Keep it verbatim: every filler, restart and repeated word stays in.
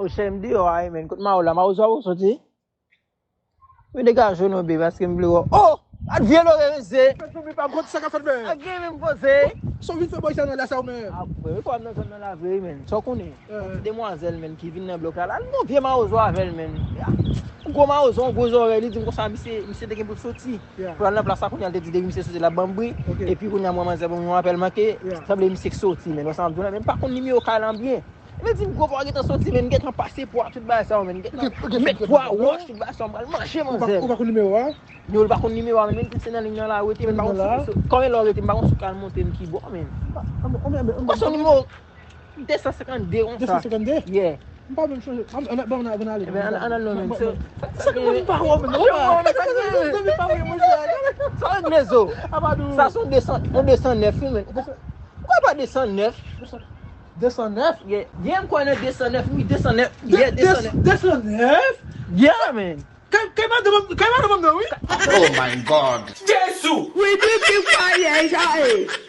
Chè m deyò a, men kote Mawo la? Mawo sou a soti? Mwen degaje w non, baby, paske m vle wè. Oh! Gad vye lore, mesye! Fèt pou mi pa m konn sa k ap fèt, men. Ak gen menm poze. Sa w vin fè bòy sa nan la sa w, men. Ah, wi, wi, kòm nan zòn nan la vre, men. Sa w konnen? Demwazèl, men, ki vin nan blòk la, la, l gon vye mawozo avè l, men. Gwo mawozo, gwo zòrèy, li di m konsa, misye, misye te gen pou l soti. Pou l al nan plas la, kounye a, l te di depi misye soti, l ap ban m bri. Epi kounye a, mwen, manzè ban m yon apèl manke. Sanble misye k soti, men. Wè sa m ap di w la, men m pa konn nimewo kay la byen. Li di m gwo vwa gentan soti, men, gentan pase pwa, tout bagay sa yo, men, gentan met pwa, wòch, tout bagay sa yo, m pral manje manzè. Ou pa konn nimewo a? Yo, li pa konn nimewo a, men, men se nan liy nan la rete, men, m pa konn sou, kòman lè w rete, m pa konn sou kal monte m ki bò, men. Konbyen nimewo? De san senkannde konsa. De san senkannde? Yeah. M pa menm chonje. Ann, ann, ann, ann, ann ale. Ann, ann, ann, non, men. Sa, sa, sa, sa, m pa wè, men. Sa regle zo. Sa se yon de san, yon de san nèf, wi, men. Ou kwè pa de san nèf? De san nèf? Yeah, yeah, m kwè nan de san nèf, wi, de san nèf. Yeah, de san nèf. De san nèf? Yeah, man. Kay, kay madanm, kay madanm nan, wi. Oh my God. Jezi! Wi, wi, wi, wi, wi, wi.